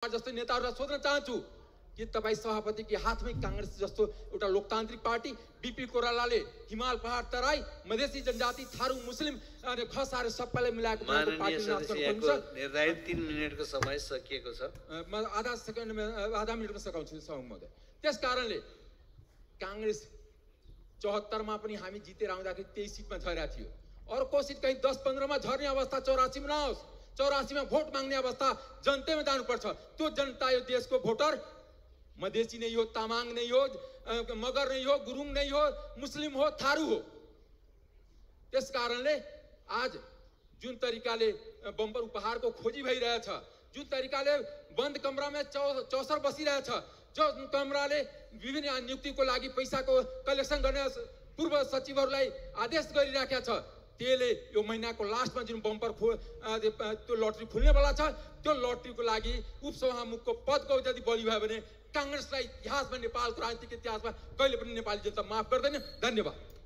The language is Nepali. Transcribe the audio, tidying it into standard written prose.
जस्तो नेताहरूलाई सोध्न चाहन्छु कि तपाईं सभापतिको हातमै कांग्रेस जस्तो एउटा लोकतान्त्रिक पार्टी बीपी कोइरालाले हिमाल पहाड तराई मधेसी जनजाति थारू मुस्लिम अनि खसारे सबैलाई मिलाएको पार्टी निर्धारित 3 मिनेटको समय सकिएको छ। म आधा मिनेटमा सकाउँछु सभामुख महोदय। त्यसकारणले कांग्रेस 74 मा पनि हामी जितेर आउँदाखेरि 23 सिटमा झरेको थियो। अर्को सिट कहीं 10-15 मा झर्ने अवस्था 84 मा नहोस्। 84 में भोट मांगने अवस्था जनता में जानुपर्छ। त्यो जनता यो देशको भोटर मधेसी नहीं हो, तामाङ नहीं हो, मगर नहीं हो, गुरुङ नहीं हो, मुस्लिम हो, थारू हो। त्यस कारणले आज जुन तरिकाले बम्पर उपहारको खोजी भइरहेछ, जुन तरिकाले बन्द कमरामा चौसर बसिरहेछ, जो कमराले विभिन्न नियुक्तिको लागि पैसाको कलेक्सन गर्ने पूर्व सचिवहरूलाई आदेश गरिराखेको छ, त्यसले यो महिनाको लास्टमा जुन बम्पर त्यो लटरी खुल्नेवाला छ, त्यो लटरीको लागि उपसभामुखको पदको यदि बलि भयो भने कांग्रेसलाई इतिहासमा, नेपालको राजनीतिक इतिहासमा कहिले पनि नेपाली जनता माफ गर्दैन। धन्यवाद।